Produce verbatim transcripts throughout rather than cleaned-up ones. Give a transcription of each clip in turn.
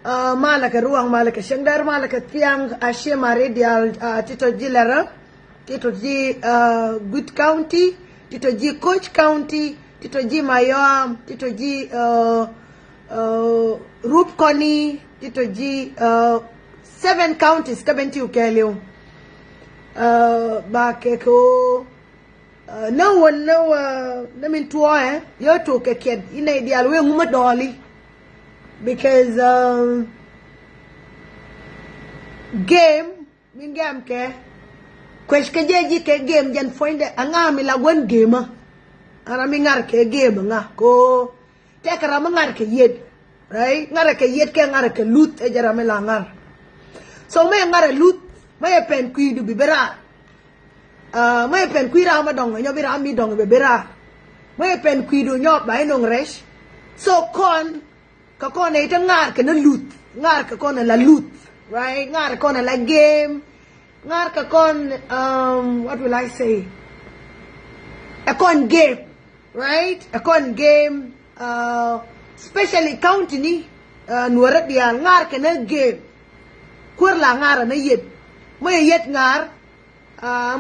Malɛ kɛ ruaŋ, malɛ kɛ cieŋdär, malɛ kɛ thiaŋ, a cie mari diaal, ti tɔ ji̱ Lɛrä, ti tɔ ji̱ Gwi̱th County, ti tɔ ji̱ Koch County, ti tɔ ji̱ Mayɔam, ti tɔ ji̱ Rup Kɔni, ti tɔ ji̱ seven counties kä ben ti wä kɛɛliw. Ba kɛ kɛ wä nä wä nä wä nä min tuɔɔyɛ yɛ tok kɛ kɛt inɛ diaal wee ŋumä dɔɔli. Because game min gɛm kɛ kuec kɛ jɛ ji̱ kɛ game jɛn puɔ̱nydɛ aŋa mi la gua̱n game a. Ara mi ŋar kɛ game aŋa ko tɛkɛ ram mi ŋar kɛ yet. Right, ŋar kɛ yet kɛ ŋar kɛ luth ɛ jɛ ram mi la ŋar. So mɛ ŋar ɛ luth mɛ yɛ pɛn kui̱du bi bi raar. Mɛ pɛn kui̱ ram a dɔŋ nyɔ bi ram mi dɔŋ bɛ bi raar. Mɛ pɛn kui̱du nyɔ ba inɔŋ rɛc. So kɔn kɛ kɔn ɛ ite ŋaar kɛ ni luth, ŋaar kɛ kɔn ɛ la luth, right? Ŋaar kɛ kɔn ɛ la game, ŋaar kɛ kɔn, what will I say? Ɛ kɔn game, right? Ɛ kɔn game, especially county ni Nuɔrɛ diaal ŋaar kɛ ni game. Kuer la ŋaar ɛ ni yet, mɛ yɛ yet ŋaar.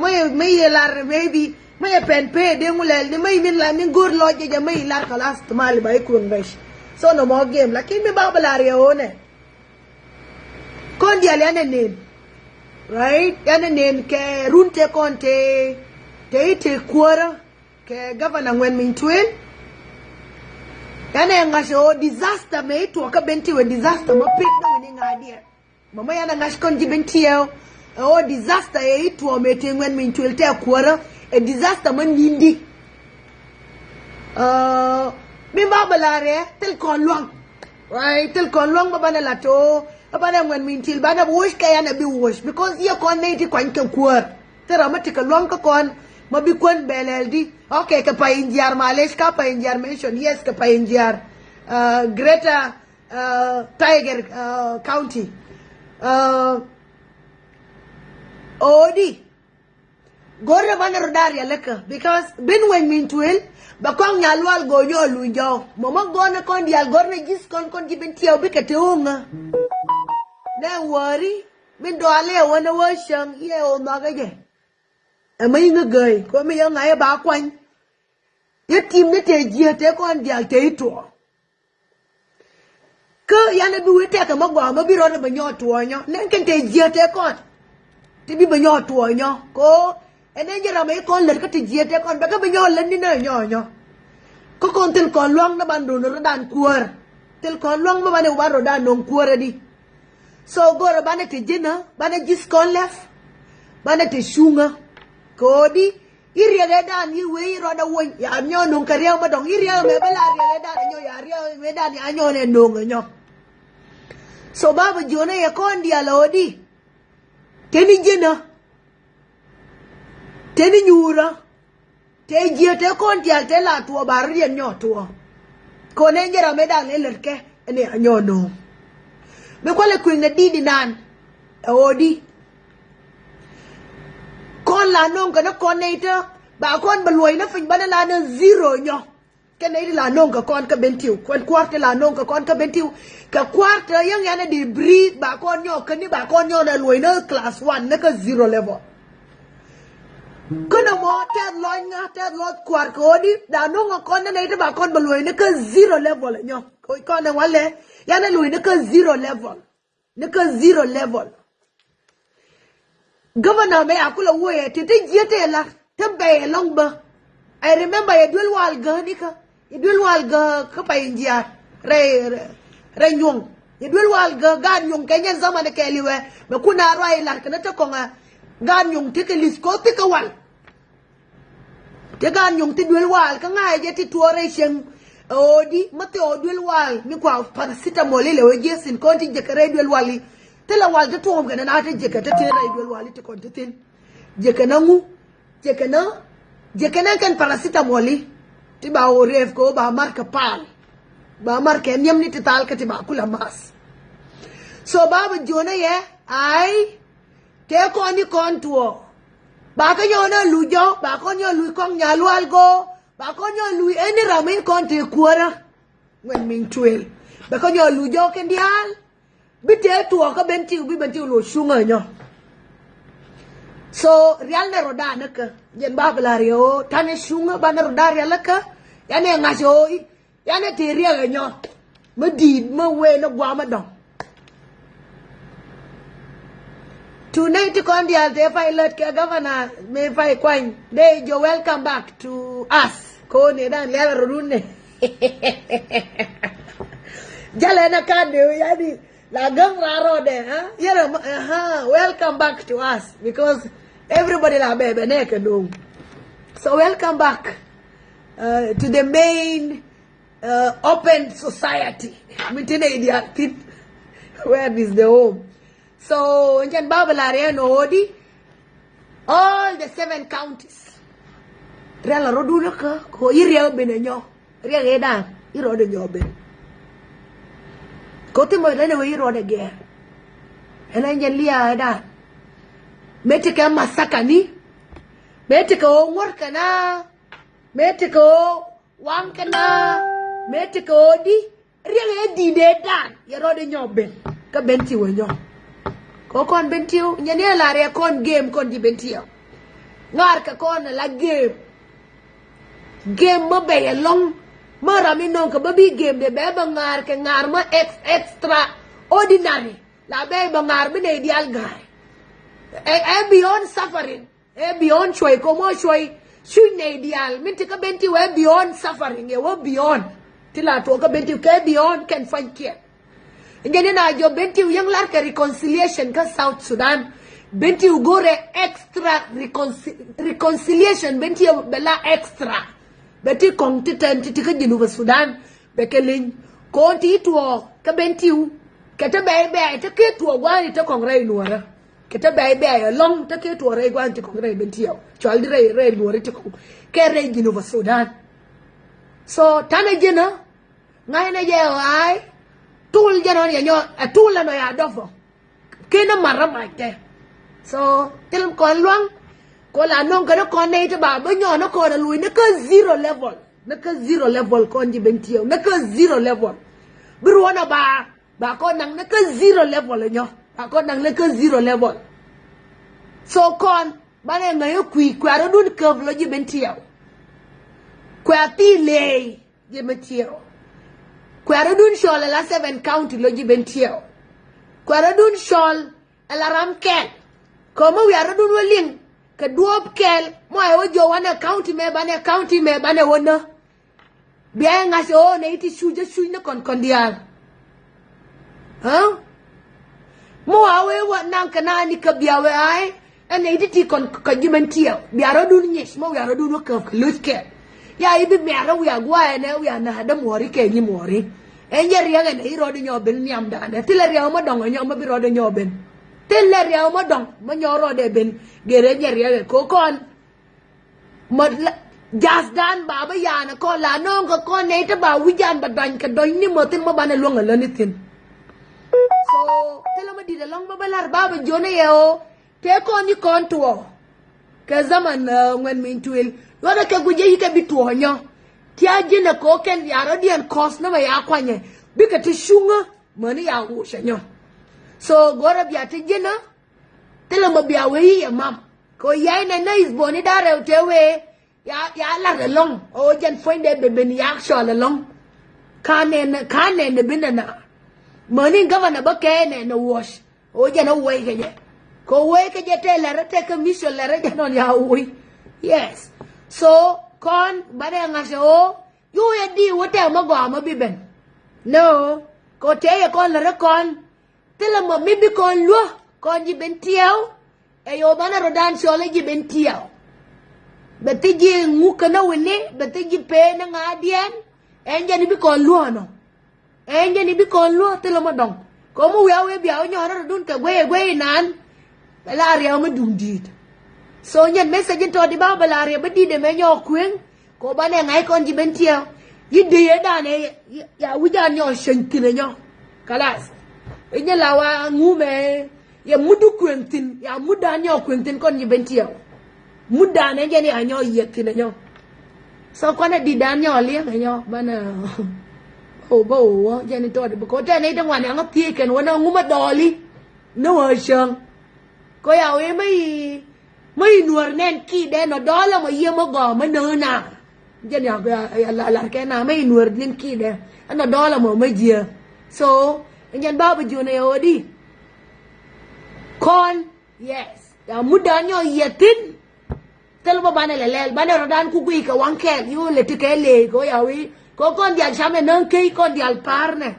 Mɛ mɛ yɛ lar maybe mɛ yɛ pɛn pee dee ŋu lɛl ni mɛ min la min go̱o̱r lɔc jɛ jɛ mɛ lar kalas ti mali ba ikuŋ rɛc. So nɔmɔ game lakin mi ba bɛ lar yɛ ɣöö nɛ. Kɔn dial yanɛ nen, right? Yanɛ nen kɛ run te kɔn te te ite kuäärä kɛ governor Ŋuɛn Miny Tuil. Yanɛ ŋa̱c ɣöö disaster mɛ ituɔkä ben ti wɛ disaster mɔ pek dɔ̱ŋ ni ŋa̱diɛ. Mama yan a ŋa̱c kɔn ji̱ ben tiɛɛw ɛ ɣöö disaster ɛ i̱ tuɔɔm ɛ tëë Ŋuɛn Miny Tuil tɛɛ kuäärä ɛ disaster ma ni̱ndi. Min ba bɛ la̱r ɛ thil kɔn luaŋ, right? Thil kɔn luaŋ ba banɛ la to̱o̱ ɛ banɛ Ŋuɛn Miny Tuil banɛ bi woc kɛ yan ɛ bi woc because yɛ kɔn nɛy ti kuany kɛ kuäär. Thil ram mi ti kɛ luaŋ kä kɔn ma bi kuän bɛ lɛl di. Okay, kɛ pay in jiaar malec ka pay in jiaar mention, yes, kɛ pay in jiaar greater Tiger County. Odi go̱rnɛ banɛ rɔ da̱r yalä kä because bin weny min tuel bɛ kɔŋ Nyalual go̱o̱nyä ɔ luny jɔw mɔmɔ gɔ̱rnɛ kɔn diaal gɔ̱rnɛ ji̱th kɔn kɔn ji̱ bin tiɛw bikɛ te oŋä. Nɛ wäri min dɔalɛ wänɛ wä cäŋ yɛ ɔ nhɔakä jɛ. Ɛmɛ iŋä gäi kɔ mi yɛ ŋa̱cä ba kuany. Yɛ tim ni te jiäk te kɔn diaal te i̱ tuɔɔk. Kä yan ɛ bi wee tɛkɛ mä gɔaa mä bi rɔɔdɛ bɛ nyɔɔt tuɔɔnyɔ nɛn kɛn te jiäk te kɔn. Te bi bɛ nyɔɔt tuɔɔnyɔ ko ɛn ɛn jɛ ram ɛ i̱ kɔn lät kä te jiäk te kɔn bɛ kä bɛ nyɔɔt lät ni nɛ nyɔɔnyɔ. Kä kɔn thil kɔn luaŋ ni ban do̱n rɔ̱dan kuäär. Thil kɔn luaŋ mi ban ɛ wä ban rɔ̱dan no̱o̱ŋ kuäärä di. So go̱rɛ banɛ te ji̱nä banɛ ji̱th kɔn lɛf. Banɛ te cuŋä kɛ ɣöö di i̱ riɛk ɛ dan i̱ wee i̱ rɔɔdɛ wony ya nyɔɔn no̱o̱ŋ kɛ riɛk mä dɔ̱ŋ i̱ riɛk ɛmɛ bä la riɛk ɛ dan ɛ nyɔ ya riɛk ɛ dan ya nyɔɔn ɛ no̱o̱ŋ ɛ nyɔ. So ba bɛ jiɔnɛ yɛ kɔn diaal ɛ ɣöö di teni ji̱nä. Teni nyuurä. Te jiäk te kɔn tial te la tuɔ ba riɛn nyɔ tuɔ. Kɔn en jɛ ram ɛ dan ɛ lät kɛ ɛn ɛ nyɔ no̱o̱ŋ. Mi kualɛ kui̱ŋ ɛ di̱t inan ɛ ɣöö di. Kɔn la no̱o̱ŋ kɛ ni kɔn nɛy te ba kɔn bɛ luɔ̱c ni piny banɛ la ni zero nyɔ. Kɛ nɛy ti la no̱o̱ŋ kɛ kɔn kä ben tiw kuɛn kua̱r ti la no̱o̱ŋ kɛ kɔn kä ben tiw. Kɛ kua̱r te yäŋ yan ɛ di breathe ba kɔn nyɔ kä ni ba kɔn nyɔ ni luɔ̱c ni class one ni kä zero level. Kä nɔmɔ tɛth lɔc ŋa tɛth lɔc kua̱r kɛ ɣöö di da no̱o̱ŋ ɛ kɔn ni nɛy ti ba kɔn bɛ luɔ̱c ni kä zero level nyɔ. Kɔn ɛ walɛ yan ɛ luɔ̱c ni kä zero level. Ni kä zero level. Governor mɛ a kulɛ woyɛ ti ti jiɛ ti ɛ lar ti bɛ ɛ lɔŋ bä. I remember yɛ duel wal gä ni kä yɛ duel wal gä kä pay in jiaar rɛ rɛ nyuɔŋ. Yɛ duel wal gä gaat nyuɔŋ kɛ nyɛn zaman kɛ liwɛ mɛ kun a ruay lar kɛ ni ti kɔŋ a gaat nyuɔŋ ti kɛ li̱th koth ti kɛ wal. Ti gaat nyuŋ ti duel wal kä ŋa̱cä jɛ ti tuɔɔrɛ cieŋ. Ɛ ɣöö di mä thil ɣöö duel wal mi kua paracetamol ilɛ wee jiɛ thin kɔn ti jekɛ rɛy duel wal i̱. Thilɛ wal ti tuɔɔm kɛn na ti jekɛ ti thin rɛy duel wal i̱ ti kɔn ti thin. Jekɛ na ŋu jekɛ na jekɛ na kɛn paracetamol i̱. Ti ba ɣöö rɛɛth kɛ ɣöö ba mar kɛ paal. Ba mar kɛ nhiam ni ti thal kä ti ba kulɛ math. So ba bɛ jiɔnɛ yɛ ay. Tëë kɔn i̱ kɔn tuɔɔk ba kä nyɔɔn a luc jɔk ba kɔn nyɔɔn luc kɔŋ Nyalual go̱o̱k ba kɔn nyɔɔn luc ɛn i̱ ram i̱ kɔn tëë kuäärä. Ŋuɛn min tuëël bɛ kä nyɔɔn luc jɔk kɛn diaal. Bi tëë tuɔɔk kä Bentiu, bi Bentiu lo̱c cuŋä nyɔ. So rial nɛ rɔ̱dan kä jɛn ba bi la riɛ ɣöö ta̱nɛ cuŋä banɛ rɔ̱dan rial kä. Yanɛ ŋa̱c ɣöö i̱ yanɛ tëë riɛk ɛ nyɔ. Mi di̱i̱t mi wee ni gua̱a̱m mi dɔ̱ŋ. Tu nɛy ti kɔn diaal tëë pay lät kɛ governor mi pay kuany dee jɔ welcome back to us. Ko̱ ni dan lial rɔ̱dun ni. Jalɛ na kan de yani. La gäŋ raar rɔɔdɛ, ha? Yɛrɛ, aha, welcome back to us because everybody la bɛ bɛ nɛ kɛ do̱ŋ. So welcome back uh, to the main uh, open society. Min ti nɛ idiak thin. Where is the home? So in can Bible are no odi. All the seven counties. Rial a rɔdun kä ko i̱ riɛk ben a nyɔ. Riɛk ëë dan i̱ rɔɔdɛ nyɔ ben. Ko thimɔ lɛn ɛ wee i̱ rɔɔdɛ gɛɛr. Ɛn a nyɛ lia̱a̱ ëë dan. Mëë tekɛ masakani. Mëë tekɛ ɣöö ŋuɔ̱t kɛ na. Mëë tekɛ ɣöö waŋ kɛ na. Mëë tekɛ ɣöö di. Riɛk ëë di̱t ëë dan yɛ rɔɔdɛ nyɔ ben. Kä Bentiu ɛ nyɔ. Kɛ kɔn Bentiu nyɛ ni ɛ la riɛk kɔn game kɔn ji̱ Bentiu. Ŋa̱r kɛ kɔn ɛ la game. Game mä bɛy ɛlɔ̱ŋ mä ram mi nɔŋ kɛ bä bi game de bɛ bä ŋa̱r kɛ ŋa̱r mä ex extraordinary. La bɛ bä ŋa̱r bi nɛy diaal ga̱a̱y. Ɛ ɛ beyond suffering. Ɛ beyond cuɔy kɛ mɔ cuɔy cuc nɛy diaal min ti kä Bentiu ɛ beyond suffering ɛ wä beyond. Ti la tuɔɔk kä Bentiu kɛ beyond kɛn pua̱nykiɛn. Jɛn in a jɔ Bentiu yäŋ lar kɛ reconciliation kä South Sudan. Bentiu go̱rɛ extra reconci- reconciliation Bentiu bɛ la extra. Bɛ ti kɔŋ ti tɛn ti ti kä Jinub Sudan bɛ kɛ leny. Ko̱n ti tuɔɔk kä Bentiu kɛ te bɛy bɛy te kɛ tuɔɔk gua̱a̱ni te kɔŋ rɛy nuɔrä. Kɛ te bɛy bɛy ɛlɔ̱ŋ te kɛ tuɔɔk rɛy gua̱a̱ni te kɔŋ rɛy Bentiu cual di rɛy rɛy nuɔrä ti kɔŋ kɛ rɛy Jinub Sudan. So tanɛ ji̱nä. Ŋa̱cnɛ jɛ ɣɔ̱a̱y. Tul jɛ nɔn yɛ nyɔ ɛ tul ɛnɔ ya dɔpɔ. Kenɛ marä mac tɛ. So thil kɔn luaŋ. Kɔ la nɔŋ kɛnɛ kɔn nɛy ti ba bä nyɔ ni kɔn ɛ luc ni kä zero level. Ni kä zero level kɔn ji̱ Bentiu ni kä zero level. Bi ruɔn ɛ ba ba kɔn naŋ ni kä zero level ɛ nyɔ ba kɔn naŋ ni kä zero level. So kɔn banɛ ŋäc ɛ kui̱ kuɛ rɔ̱dun käp lɔ ji̱ Bentiu. Kuɛ thil lëëy. Ji̱ Bentiu. Kuɛ rɔ̱dun cɔl ɛ la seven county lɔ ji̱ Bentiu. Kuɛ rɔ̱dun cɔl ɛ la ram kɛl. Kɛ mi wiaa rɔ̱dun wä liŋ kɛ duɔ̱ɔ̱p kɛl mɔ ɛ wä jiɔ wanɛ county mɛ banɛ county mɛ banɛ wä nä. Bia ɛ ŋa̱c ɛ ɣöö nɛ i̱ ti cuc ɛ cuc ni kɔn kɔn diaal. Ɣä? Mi wa wee wä naŋ kɛ naan i̱ kä bia wee ay ɛn nɛ i̱ ti ti kɔn kɔn ji̱ Bentiu bia rɔ̱dun nyic mi wiaa rɔ̱dun wä käp kɛ lo̱ckɛ. Ya i̱ bi miaar rɔ wiaa gua̱a̱ ɛn ɛ wiaa na̱a̱ dämuɔɔri kɛ nyimuɔɔri. Ɛn jɛ riɛk ɛn ɛ i̱ rɔɔdɛ nyɔk ben nhiamdan ɛ thilɛ riɛk mi dɔ̱ŋ ɛ nyɔk mi bi rɔɔdɛ nyɔk ben. Thilɛ riɛk mi dɔ̱ŋ mi nyɔk rɔɔdɛ ben. Gɛr ɛn jɛ riɛk ɛ ko̱ kɔn. Mɔ la ja̱thdan ba bä ya̱a̱n ɛ kɔn la nɔ̱ɔ̱ŋ kɛ kɔn nɛy te ba wi̱c ya̱a̱n bɛ dɔ̱ny kɛ dɔ̱ny ni mɔ thi̱n mɔ banɛ luäŋ ɛ läni thi̱n. So thilɛ mɔ di̱t ɛlɔ̱ŋ bä bä la̱r ba bä jiön ɛ yɛ ɣöö tëë kɔn ni kɔn tuɔɔ. Kɛ zaman ŋuɛn min tuël luɔtdɛ kɛ guic jɛ yi̱kɛ bi tuɔɔ nyɔ. Tia̱a̱ ji̱n ɛ kɛ ɣöö kɛn ya̱a̱ rɔ̱diɛn kɔ̱th ni mɛ ya̱a̱ kuanyɛ bikɛ ti cuŋä mäni ya̱a̱ wuucɛ nyɔ. So go̱rɛ bia ti ji̱n ɛ. Thilɛ mɔ bia wee yi̱ yɛ mam kɛ ɣöö ya̱c nɛ nä is boni da̱rɛw tëë wee. Ya ya lar ɛlɔ̱ŋ ɣöö jɛn puɔ̱nydɛ ben ben yak cɔl ɛlɔ̱ŋ. Ka nɛn ka nɛn ɛ ben ɛna. Mäni gavana bä kɛ nɛn ɛ wuɔ̱c ɣöö jɛn ɛ wuɔ̱c kɛ jɛ. Kɛ ɣöö wuɔ̱c kɛ jɛ tëë lɛr ɛ tëë kɛ mission lɛr ɛ jɛn ɣän ya wuɔ̱c. Yes. So kɔn banɛ ŋa̱c ɛ ɣöö yuu yɛ di wä tɛk mä gɔaa mä bi ben. No. Kɛ ɣöö tëë yɛ kɔn lɛr ɛ kɔn. Thilɛ mɔ mi bi kɔn luäk kɔn ji̱ Bentiu. Ɛ yɛ ɣöö banɛ rɔ̱dan cɔl ɛ ji̱ Bentiu. Bɛ thi ji̱ ŋuk kɛn ɛ wini bɛ thi ji̱ pee ni ŋa̱a̱diɛn. Ɛn jɛn i̱ bi kɔn luäk ɛnɔ. Ɛn jɛn i̱ bi kɔn luäk thilɛ mɔ dɔ̱ŋ. Kɛ ɣöö mi wiaa wee bia wä nyɔɔn rɔ̱dun kɛ guey ɛ guey inan. Bɛ la riɛw mi duŋ di̱i̱t. So nyɛn message in tɔ̱ di ba bɛ la riɛw bä di̱i̱t ɛmɛ nyɔɔk kueŋ. Kɛ ɣöö banɛ ŋa̱c kɔn ji̱ Bentiu. Yi̱ dee yɛ danɛ ya wi̱c an nyɔɔk ceny thi̱n ɛ nyɔ. Kalas. I̱ nyɛ la wa ŋumɛ yɛ mut di kueŋ thi̱n ya mut dan nyɔɔk kueŋ thi̱n kɔn ji̱ Bentiu. Mut dan ɛ jɛn ya nyɔɔk yiɛth thi̱n ɛ nyɔ. So kɔn ɛ di̱t dan nyɔɔk liɛŋ ɛ nyɔ banɛ. Ɣöö bä ɣöö wä jɛn i̱ tɔɔt i̱ bi kɔn tɛn i̱ ti ŋuan yaŋä thiec kɛn wä na ŋu mä dɔɔli. Ni wä cäŋ kɔ ya wee mä i̱ mä i̱ nuäär nɛn ki̱i̱dɛ nɔ dɔɔl ɛmɔ yiëë mä gɔaa mä nöö na. Jɛn ya lar kɛn na mä i̱ nuäär nɛn ki̱i̱dɛ ɛn nɔ dɔɔl ɛmɔ mä jiɛ. So ɛn jɛn ba bä jiön ɛ ɣöö di kɔn. Yes ya mut dan nyɔ yiɛ thin. Thil bä banɛ lɛ lɛl banɛ rɔ dan ku guiy kɛ waŋ kɛɛl yo̱o̱ lɛ ti kɛ leey kɛ wä ya wi̱i̱ kɛ wä kɔn dial camɛ näŋ key kɔn dial pa̱a̱r nɛ.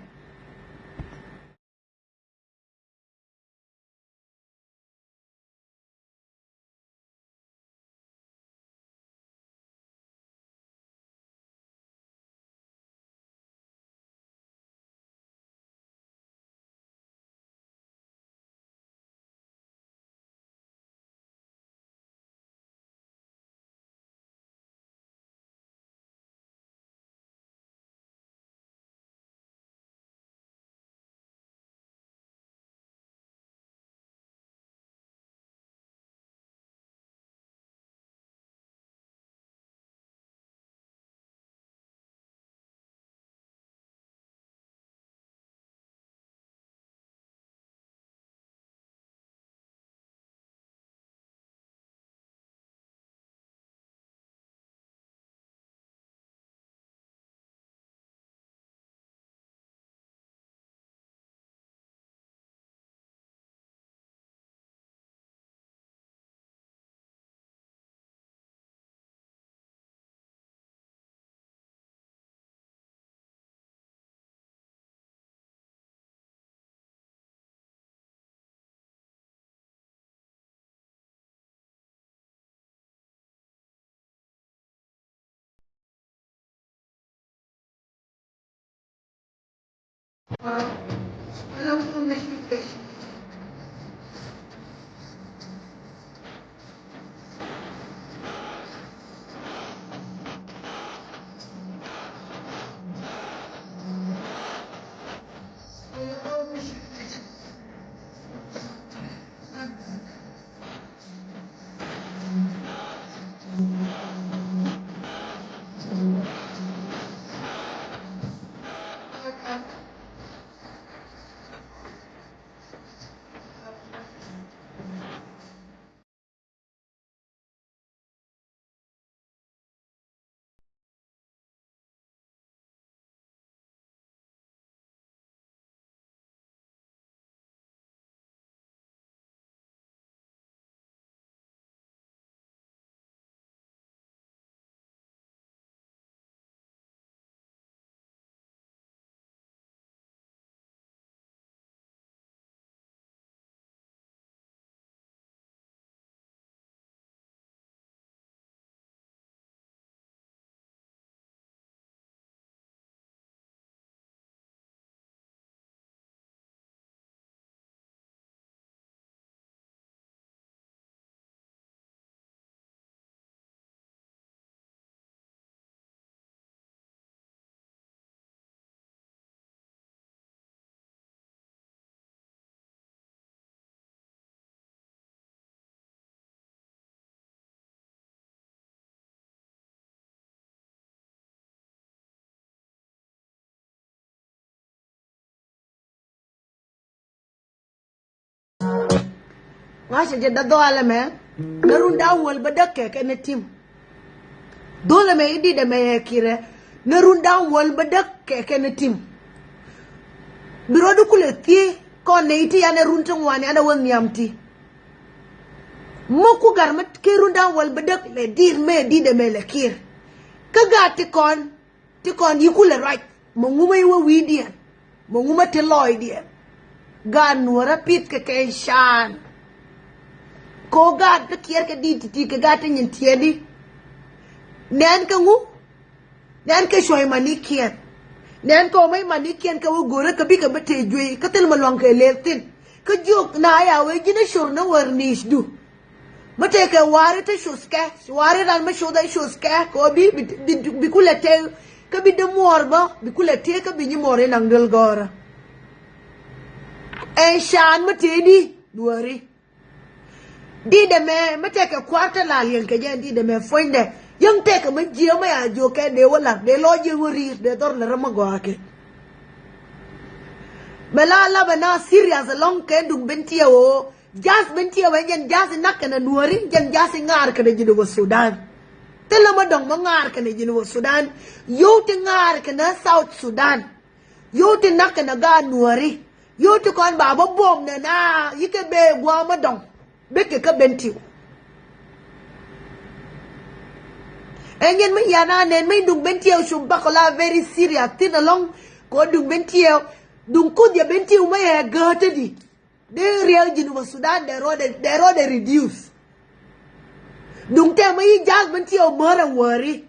Ŋa̱cä jɛ dädhɔalɛ mɛ nä run da̱ŋ wäl bä däk kɛ kɛn ɛ tim. Dholɛ mɛ i̱ di̱t ɛmɛ yɛ kirɛ nä run da̱ŋ wäl bä däk kɛ kɛn ɛ tim. Bi rɔ̱du kulɛ thiee kɔn nɛ i̱ ti yan ɛ run ti ŋuan yan ɛ wä nhiam ti. Mä ku gar mä kɛ run da̱ŋ wäl bä däk lɛ di̱t mɛ di̱t ɛmɛ lɛ kir. Kä gaat ti kɔn ti kɔn yi̱ kulɛ ruac mɛ ŋumä i̱ wä wi̱i̱diɛn mɛ ŋumä ti lɔɔcdiɛn. Gaat nuɔ̱ɔ̱rä pith kɛ kɛ can. Ko gaat ti kiɛr kɛ di̱t ti̱ti̱ kɛ gaat ti nyin tiɛɛdi. Nɛn kɛ ŋu nɛn kɛ cuɔ̱c manikiɛn. Nɛn kɛ ɣöö mec manikiɛn kɛ wä go̱rä kɛ bikɛ bä tëë juey kä thil mɛ luaŋ kɛ lëël thi̱n. Kä jiök na ya wee ji̱n a cor ni wär ni̱i̱cdu. Mi tëëkɛ wa̱a̱ri te coth kɛ wa̱a̱ri ran mi coth ɛ coth kɛ kɛ ɣöö bi bi kulɛ tëë kä bi dee muɔɔr bä bi kulɛ tëë kä bi nyi muɔɔr in naŋ duel gɔ̱rä. Ɛn can mi tëëdi duääri. Di̱t ɛmɛ mi tëëkɛ kua̱r te la liɛŋ kɛ jɛ di̱t ɛmɛ puɔ̱nydɛ yäŋ tëëkɛ mi jiääk mi ya jiök kɛ dee wä la̱r dee lɔc jiäk wä ri̱i̱r dee dhɔr lɛ rä mi gɔaa kɛ. Mɛ la lapɛ na serious ɛlɔ̱ŋ kɛ duŋ Bentiu ɣöö ja̱th Bentiu ɛ jɛn ja̱th inak kɛnɛ Nuääri, jɛn ja̱th iŋaar kɛnɛ Jinub Sudan. Thilɛ mɛ dɔ̱ŋ mɛ ŋaar kɛnɛ Jinub Sudan. Yio̱w ti ŋaar kɛnɛ South Sudan. Yio̱w ti nak kɛnɛ gaat Nuääri. Yio̱w ti kɔn ba bä buɔ̱m nɛ na yikɛ bee gua̱a̱ mɛ dɔ̱ŋ. Bikɛ kä Bentiu. Ɛn yɛn mi yan a nɛn mi duŋ Bentiu cu bakɔ la very serious thin ɛlɔ̱ŋ. Kɛ duŋ Bentiu duŋ kuth yɛ Bentiu mi yɛ gäätä di. Dee riɛk Jinub Sudan dee rɔɔdɛ, dee rɔɔdɛ reduce. Duŋ tɛmɛ yi ja̱th Bentiu mär ɛn Wäri.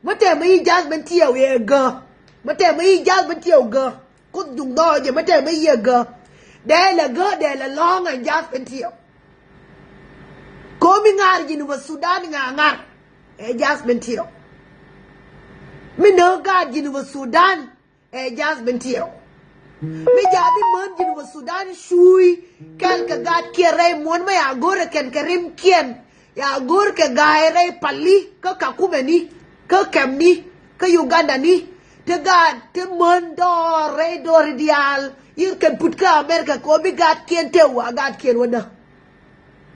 Mɛ tɛmɛ yi ja̱th Bentiu yɛ gä. Mɛ tɛmɛ yi ja̱th Bentiu gä. Kuth duŋ dhɔɔcɛ mɛ tɛmɛ yi yɛ gä. Dee lɛ gä dee lɛ lɔ̱ŋ ɛn ja̱th Bentiu. Komi ŋa̱r Jinub Sudan ŋa̱ ŋa̱r ɛ ja̱th Bentiu. Mi nä gaat Jinub Sudan ɛ ja̱th Bentiu. Mi ja̱ bi män Jinub Sudan cuuy kɛl kɛ gaatkiɛn rɛy muɔ̱n mɛ ya go̱rɛ kɛn kɛ rimkiɛn. Ya go̱rkɛ ga̱a̱y rɛy pali kä kakumɛni kä kɛmni kä Ugandani. Ti gaat ti män dɔɔr rɛy dɔɔri diaal yir kɛn put kä America kɛ ɣöö bi gaatkiɛn tëë wa gaatkiɛn wädä.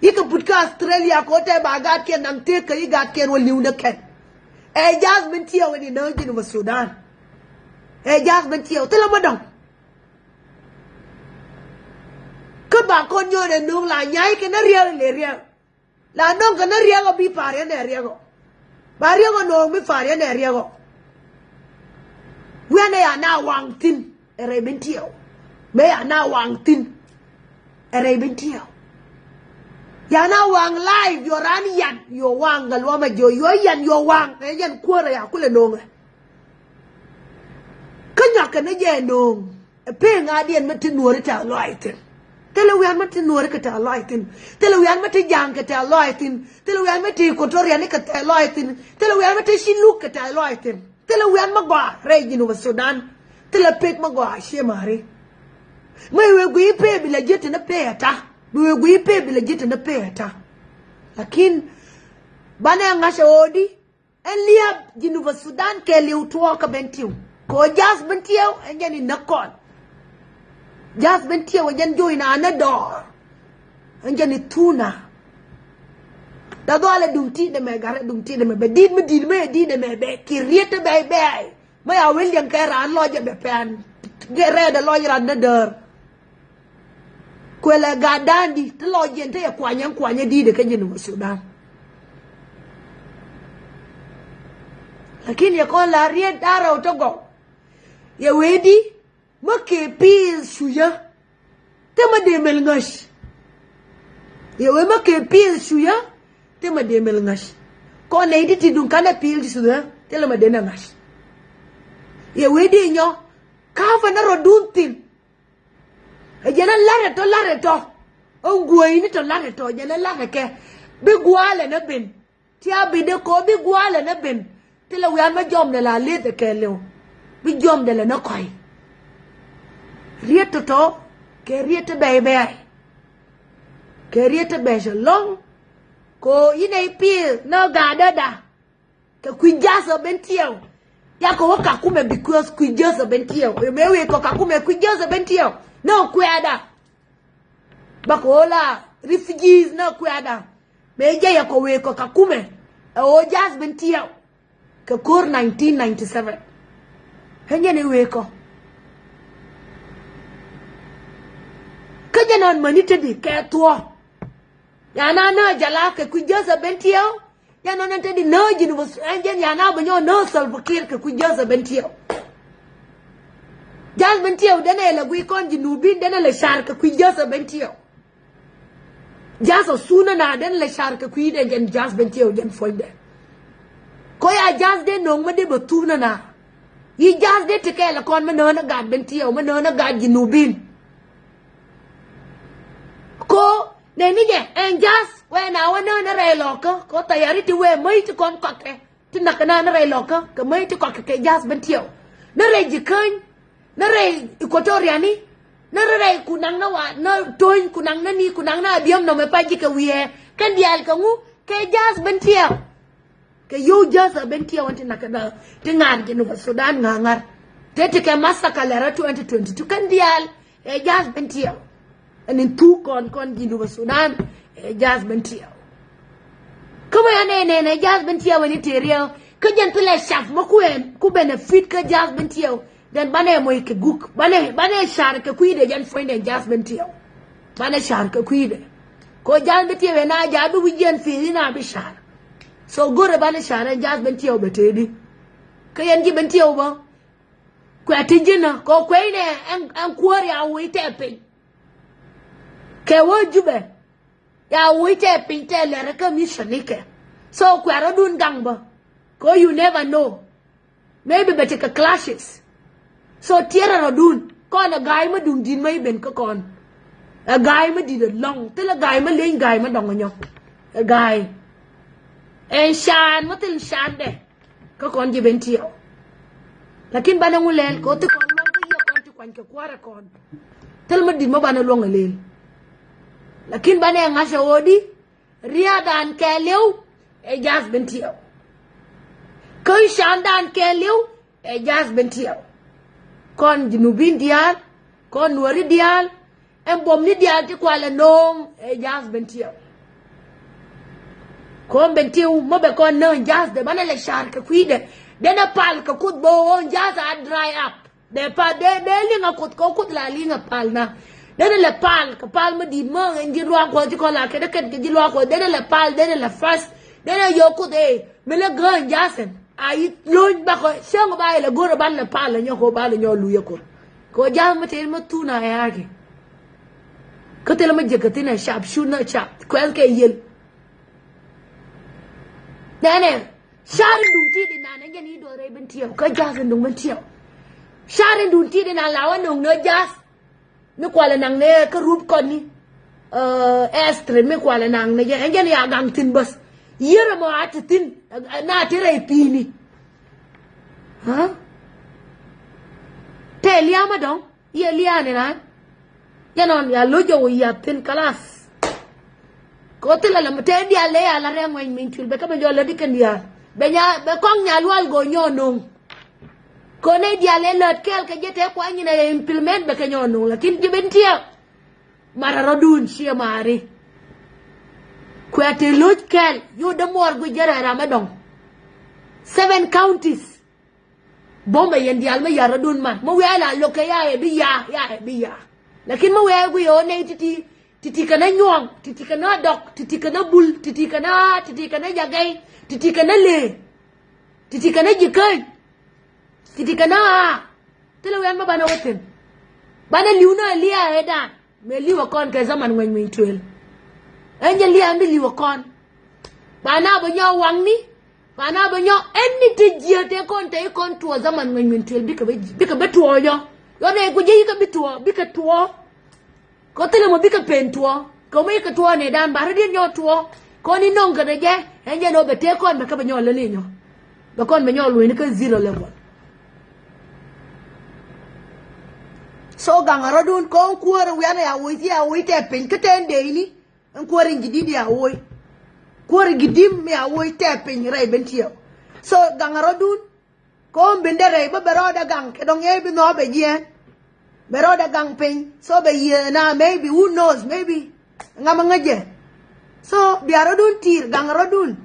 Yikɛ put kä Australia kɛ ɣöö tɛɛ ba gaatkiɛn naŋ tëëk kɛ yi gaatkiɛn wä li̱w ni kɛn. Ɛ ja̱th Bentiu ɛn inä Jinub Sudan. Ɛ ja̱th Bentiu thilɛ mɛ dɔ̱ŋ. Kä ba kɔn nyɔn ɛ no̱o̱ŋ la nyay kɛ nä riɛk lɛ riɛk. La nɔŋ kɛ nä riɛk ɔ bi pa̱a̱r yɛn ɛ riɛk ɔ. Ba riɛk ɔ no̱o̱ŋ mi pa̱a̱r yɛn ɛ riɛk ɔ. Wi̱i̱ ɛn ɛ ya na waŋ thi̱n. Ɛ rɛy Bentiu. Mëë ya na waŋ thi̱n. Ɛ rɛy Bentiu. Ya na waŋ live yɔ ran yan yɔ waŋ kä luɔmɛ jiɔ yɔ yan yɔ waŋ ɛ yan kuäärä ya kulɛ no̱o̱ŋɛ. Kä nyɔakɛ ni jɛ no̱o̱ŋ. Ɛ pee ŋa̱diɛn mi ti Nuääri tɛ̈th lɔaac thi̱n. Thilɛ wian mi ti Nuääri kɛ tɛ̈th lɔaac thi̱n. Thilɛ wian mi ti Ja̱a̱ŋ kɛ tɛ̈th lɔaac thi̱n. Thilɛ wian mi ti Ikuatoriani kɛ tɛ̈th lɔaac thi̱n. Thilɛ wian mi ti Ci Luk kɛ tɛ̈th lɔaac thi̱n. Thilɛ wian mi gɔaa rɛy Jinub Sudan. Thilɛ pek mi gɔaa cië ma̱a̱ri. Mi wëë guiy pee bi la ji̱ ti ni pee ɛ ta̱. Mi wëë guiy pee bi la ji̱ ti ni pee ɛ ta̱. Lakin banɛ ŋa̱cä ɣöödi. Ɛn liäp Jinub Sudan kɛ li̱w tuɔɔk kä Bentiu. Kɛ ɣöö ja̱th Bentiu ɛn jɛn in näk kɔn. Ja̱th Bentiu ɛn jɛn jo̱o̱c na ni dɔɔr. Ɛn jɛn in thuuna. Dee dhualɛ duŋ ti̱i̱t ɛmɛ gat rɛ duŋ ti̱i̱t ɛmɛ bɛ di̱t mi di̱t mi ɛ di̱t ɛmɛ bɛ kiɛ riet ti bɛy bɛy. Mi ya wee liɛŋ kɛ raan lɔcɛ bɛ pɛn. Rɛɛdɛ lɔc ran ni däär. Kuɛlɛ gatdan di ti lɔc yɛn ti yɛ kuany ɛn kuany ɛ di̱i̱dɛ kä Jinub Sudan. Lakin yɛ kɔn la riet da̱rɛ wä ti gɔw. Yɛ wee di mi kɛ pi̱i̱th cu yä. Thimɛ dee mel ŋäc. Yɛ wee mi kɛ pi̱i̱th cu yä. Thimɛ dee mel ŋäc. Kɔn nɛy ti ti duŋ kanɛ pi̱i̱th cu yä thilɛ mɛ dee nɛ ŋäc. Yɛ wee di nyɔ ka̱pɛ ni rɔ̱dun thi̱n. Ɛ jɛn ɛ la̱rɛ tɔ la̱rɛ tɔ. Ɛ guɔ̱yni tɔ la̱rɛ tɔ jɛn ɛ la̱rɛ kɛ. Bi gua̱a̱lɛ ni ben. Tia bi dee kɔ bi gua̱a̱lɛ ni ben. Thilɛ wian mi jɔmdɛ la leth ɛ kɛɛliw. Bi jɔmdɛ lɛ ni kɔy. Riet tɔ̱tɔ̱ kɛ riet ti bɛy bɛy. Kɛ riet ti bɛy cɛ lɔ̱ŋ. Kɔ inɛ ipi̱i̱th ni ga̱a̱däda. Kɛ kui̱ ja̱th ɔ Bentiu. Yakɔ wä Kakumɛ because kui̱ ja̱th ɔ Bentiu. Mëë wëë kɔ Kakumɛ kui̱ ja̱th ɔ Bentiu. Ni ɔ kuɛɛda. Bakɔ wä la refugees ni ɔ kuɛɛda. Mëë jɛ yakɔ wëë kɔ Kakumɛ. Ɛ ɣöö ja̱th Bentiu. Kɛ ko̱r nineteen ninety-seven. Ɛ nyɛn i̱ wëë kɔ. Kä jɛ nɔn mäni te di kɛ thuɔ̱. Ya na nä jala kɛ kui̱ ja̱th ɔ Bentiu. Yɛn nɔnɛ te di nä Jinub Sudan jɛn ya na bi nyɔ nä Salva Kiir kɛ kui̱ ja̱th ɛ Bentiu. Ja̱th Bentiu denɛ lɛ guiy kɔn Jinubin denɛ lɛ car kɛ kui̱ ja̱th ɛ Bentiu. Ja̱th ɔ sunä na denɛ lɛ car kɛ kui̱ dɛ jɛn ja̱th Bentiu jɛn puɔ̱nydɛ. Kɔ ya ja̱th dee no̱o̱ŋ mä dee bɛ thunä na. Yi ja̱th dee ti kɛɛl ɛ kɔn mä nöönä gat Bentiu mä nöönä gat Jinubin. Ko nɛni jɛ ɛn ja̱th wee na wä nään rɛy lɔkä ko thayari ti wee mäc ti kɔn kɔkɛ ti nak kɛ naan rɛy lɔkä kɛ mäc ti kɔkɛ kɛ ja̱th Bentiu. Ni rɛy Jikäny ni rɛy Ikuatoriani ni rɛy kunaŋ ni wa ni Tony kunaŋ ni ni kunaŋ ni Abiɛm nɔmɛ pa ji̱ kɛ wiee kɛn diaal kɛ ŋu kɛ ja̱th Bentiu. Kɛ yio̱w ja̱th a Bentiu ɛn ti nak kɛ ti ŋa̱r Jinub Sudan ŋa̱ŋa̱r. Te ti kɛ massacre lɛrä twenty twenty-two kɛn diaal. Ɛ Jath Bentiu. Ɛn in thuk kɔn kɔn Jinub Sudan. Ɛ Jath Bentiu. Kä mɔ ya nɛnɛ nɛ Jath Bentiu ɛn in te riɛw. Kä jɛn thilɛ cap mɔ kuɛn ku benefit kä Jath Bentiu. Then banɛ moc kɛ guk. Banɛ, banɛ car kɛ kui̱dɛ jɛn puɔ̱nydɛ Jath Bentiu. Banɛ car kɛ kui̱dɛ. Kɛ ɣöö Jath Bentiu ɛ na jath bi wi̱c jiɛn pi̱i̱th in a bi car. So go̱rɛ banɛ car ɛn Jath Bentiu bɛ tëëdi. Kä yɛn ji̱ Bentiu bä. Kuɛ ti ji̱n ɛ kɛ ɣöö kuɛ inɛ ɛn, ɛn kuäär ya wi̱i̱ tɛ piny. Kɛ wä Jubɛ. Ya wi̱i̱ tɛ piny tɛ lɛr kä mission ikɛ. So kuɛ rɔ̱dun gaŋ bä. Kɛ ɣöö you never know. Maybe bɛ tekɛ clashes. So tiɛrɛ rɔ̱dun kɔn ɛ ga̱a̱y mä duŋ di̱t mä iben kä kɔn. Ɛ ga̱a̱y mä di̱t ɛlɔ̱ŋ thilɛ ga̱a̱y mä leny ga̱a̱y mä dɔŋ nyɔ. Ɛ ga̱a̱y ɛn can mä thil candɛ. Kä kɔn ji̱ Bentiu. Lakin banɛ ŋu lɛl kɛ ɣöö thi kɔn luɔ̱ŋ kä yiëë kɔn ti kuany kɛ kuäärɛ kɔn. Thil mä di̱t mä banɛ luɔ̱ŋ ɛ lɛl. Lakin banɛ ŋa̱cä ɣöödi. Ria̱a̱dan kɛɛliw ɛ Jath Bentiu. Kä candan kɛɛliw ɛ Jath Bentiu. Kɔn Junubin diaal, kɔn Nuäri diaal, ɛn buɔ̱mni diaal ti kualɛ no̱o̱ŋ ɛ Jath Bentiu. Kɔn Bentiu mɔ bɛ kɔn nääny Jath dɛ banɛ lɛ car kɛ kui̱dɛ. Denɛ pal kɛ Kuoth bä ɣöö Jath a dry up. Dee pa dee dee liŋ a Kuoth kɛ Kuoth la liŋ a pal na. Dee ni lɛ pal kɛ pal mi di̱i̱t mi ɛn ji̱ luaak Kuɔth ji̱ kɔn la kɛn kɛn kɛ ji̱ luaak Kuɔth dee ni lɛ pal dee ni lɛ fast dee ni yɔ Kuoth ee mi lɛ gääny ja̱thin. A yi lo̱ny bakɔ cäŋ ba ilɛ go̱r ban lɛ pal lɛ nyɔk kɛ ba lɛ nyɔk luy a Kuoth. Kɛ ja̱th mi tëë mi thun a ɛ aki. Kä thilɛ mi jiäk kɛ thin ɛ cap cun ni cap kuɛth kɛ yiël. Nɛnɛ car in duŋ ti̱i̱t inan ɛ jɛn i̱ duɔth rɛy Bentiu kä ja̱th in duŋ Bentiu. Car in duŋ ti̱i̱t inan la wä no̱o̱ŋ ni ja̱th. Mi kualɛ naŋ ni kä rup kɔn ni. Ɛstri mi kualɛ naŋ ni jɛ ɛ jɛn ya gaŋ thi̱n bäth. Yier ɛmɔ a ti thi̱n na ti rɛy pi̱i̱ni. Tɛ lia̱a̱ mä dɔ̱ŋ. Yɛ lia̱a̱ ni na. Yɛn ɔn ya lo̱c jɛ wä yiath thi̱n kalas. Kɛ ɣöö thilɛ lɛ mi te diaal lɛ ya la rɛŋ ŋuɛny min cuil bɛ kä bɛ jɔl lät ikɛn diaal bɛ nya bɛ kɔŋ nya lual go̱o̱ nyɔɔ no̱o̱ŋ. Kɛ ɣöö nɛy diaal lɛ lät kɛɛl kɛ jɛ te kuany nyin ɛ implement bɛ kɛ nyɔɔ no̱o̱ŋ lakin ji̱ Bentiu. Marɛ rɔ̱dun ciɛ maari. Kuɛ te lo̱c kɛɛl yot dämuɔɔr guic jɛ rɛɛ ram ɛ dɔ̱ŋ. Seven counties. Bom ɛ yɛn diaal mi ya̱r rɔ̱dun man mi wiaa la lo̱k kɛ ya̱ ɛ bi ya̱ ya̱ ɛ bi ya̱. Lakin mi wiaa ɛ guic ɛ ɣöö nɛy ti̱ti̱ ti̱ti̱ kɛn ɛ nyuɔ̱ɔ̱ŋ ti̱ti̱ kɛn ɛ dɔk ti̱ti̱ kɛn ɛ bul ti̱ti̱ kɛn ɛ ti̱ti̱ kɛn ɛ jagɛy ti̱ti̱ kɛn ɛ lee ti̱ti̱ kɛn ɛ ji̱ käny ti̱ti̱ kɛn ɛ ɣaa. Thilɛ wian bä banɛ wä thi̱n. Banɛ li̱w ni ɛ lia̱a̱ ɛ dan. Mëë li̱w ɛ kɔn kɛ zaman ŋuɛny min tuël. Ɛn jɛ lia̱a̱ mi li̱w ɛ kɔn. Ba na bä nyɔ waŋni. Ba na bä nyɔ ɛn ni te jiɛ te kɔn te kɔn tuɔ zaman ŋuɛny min tuël bikɛ bä bikɛ bä tuɔ nyɔ. Yɔ nɛ ku jɛ yikɛ bi tuɔ bikɛ tuɔ. Kɔ thilɛ mɔ bikɛ pen tuɔ kɛ mɔ yikɛ tuɔ nɛ dan ba rɛ diɛn nyɔ tuɔ. Kɔn ni nɔŋ kɛ dɛ jɛ ɛn jɛ nɔ bɛ te kɔn bɛ kɛ bɛ nyɔ lɛ ni nyɔ. Bɛ kɔn bɛ nyɔ lueni kɛ zero level. So gaŋ a rɔdun kɔn kuäär wianɛ ya woc ya woc tɛ piny kä tɛn dee ini. Ɛn kuäär in jidid ya woc. Kuäär in jidid mi ya woc tɛ piny rɛy Bentiu. So gaŋ a rɔdun. Kɔn bin dee rɛy bä bɛ rɔɔdɛ gaŋ kɛ dɔŋ yɛ bi nhɔɔk bɛ jiɛɛn. Bɛ rɔɔdɛ gaŋ piny so bɛ yiëë na maybe who knows maybe. Ŋam a ŋäcɛ. So bia rɔdun ti̱i̱r gaŋ a rɔdun.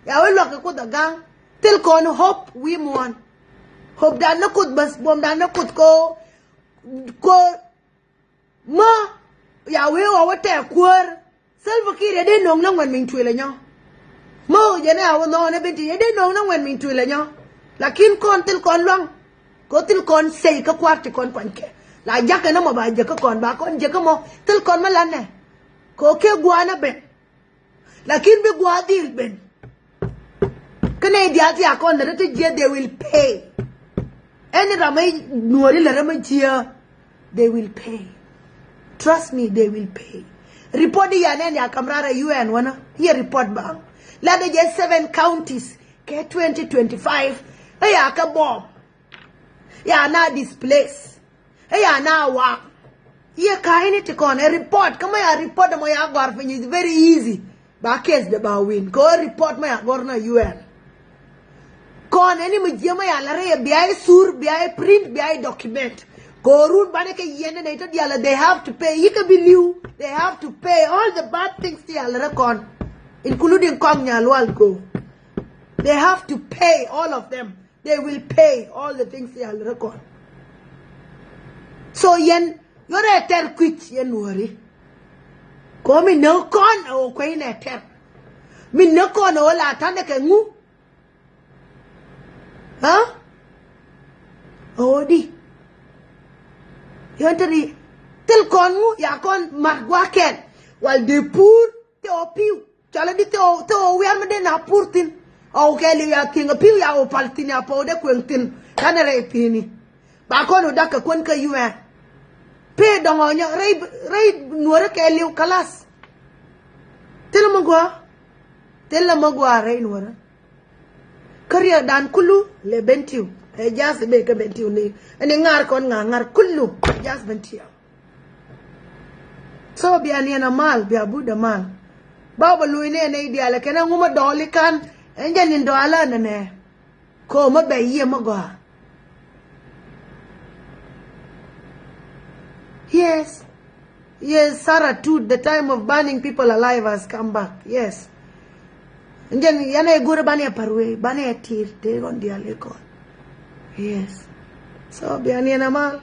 Ya wee luak kɛ Kuoth a gaŋ. Thil kɔn hope wi̱i̱ muɔ̱ɔ̱n. Hope dan ni Kuoth bäth buɔ̱m dan ni Kuoth ko ko. Mä ya wee wä wä tɛk kuäär. Salva Kiir yɛ dee no̱o̱ŋ ni ŋuɛn min tuël ɛ nyɔ. Mä wä jɛ ni a wä nhɔɔn ɛ Bentiu yɛ dee no̱o̱ŋ ni ŋuɛn min tuël ɛ nyɔ. Lakin kɔn thil kɔn luaŋ. Kɛ thil kɔn sɛy kä kua̱r ti kɔn kuanykɛ la jakä ni mɔ ba jɛ kä kɔn ba kɔn jɛ kä mɔ thil kɔn mä lanɛ. Kɛ kɛ gua̱a̱n ɛ ben. Lakin bi gua̱a̱th dhil ben. Kä nɛy diaal ti a kɔn lät ti jiɛ they will pay. Ɛn ram mi nuɔɔri lät mi jiɛ they will pay. Trust me they will pay. Report di ya nɛn ya kam rara U N wänä yɛ report baŋ. Lat di jɛ seven counties kɛ twenty twenty-five. Ɛ ya kɛ bɔm. Ya na displace. Ɛ ya na wa. Yɛ ka ini ti kɔn ɛ report kä mɔ ya report mɔ ya gɔr piny is very easy. Ba case de ba win kɛ report mɔ ya gɔr na U N. Kɔn ini mɔ jiɛ mɔ ya la rɛ bia i sur bia i print bia i document. Ko̱o̱run banɛ kɛ yiɛn ni nɛy tɔ diaal, they have to pay. Yikɛ bi li̱w, they have to pay all the bad things ti yal rɛ kɔn, including kɔŋ nyal wal ko. They have to pay all of them. They will pay all the things ti yal rɛ kɔn. So yɛn yɔrɛ tɛr kui̱c yɛn nuɔri. Ko mi nä kɔn a wä kuɛy nɛ tɛr. Mi nä kɔn a wä la tanɛ kɛ ŋu. Aa? Ɣöö di yɔn te ri thil kɔn ŋu ya kɔn mat gua̱a̱kɛn. Wal dee pur thil ɣöö pi̱w cɔalɛ di thil ɣöö, thil ɣöö wiar mi dee na pur thi̱n. Ɣɔw kɛɛliw ya thi̱n ɛ pi̱w ya ɣöö pal thi̱n ya pɔw dee kueŋ thi̱n. Kanɛ rɛy pi̱i̱ni ba kɔn ɣöö dak kɛ kuän kä yuɛɛn. Pee dɔŋ ɣɔw nyɔ rɛy, rɛy nuɔrä kɛɛliw kalas. Thil mi gua̱a̱, thil mi gua̱a̱ rɛy nuɔrä. Kä riɛkdan kulu lɛ Bentiu. Ɛ ja̱th ben kä Bentiu ni ɛn i̱ ŋa̱r kɔn ŋa̱r ŋa̱r kulu ɛ ja̱th Bentiu. So bia niɛn a mal, bia but a mal. Ba bä luny ni ɛn i̱ diaal ɛ kɛn a ŋum a dɔɔli kan. Ɛn jɛ nin dɔɔla nɛnɛ. Ko mä bɛ yiɛ mä gɔaa. Yes. Yes, Sarah Tut, the time of burning people alive has come back. Yes. Jɛn yɛn ɛ go̱rɛ banɛ ɛ pa̱r wee, banɛ ɛ ti̱i̱r te gɔn diaal ikɔn. Yes. So bia niɛn a mal.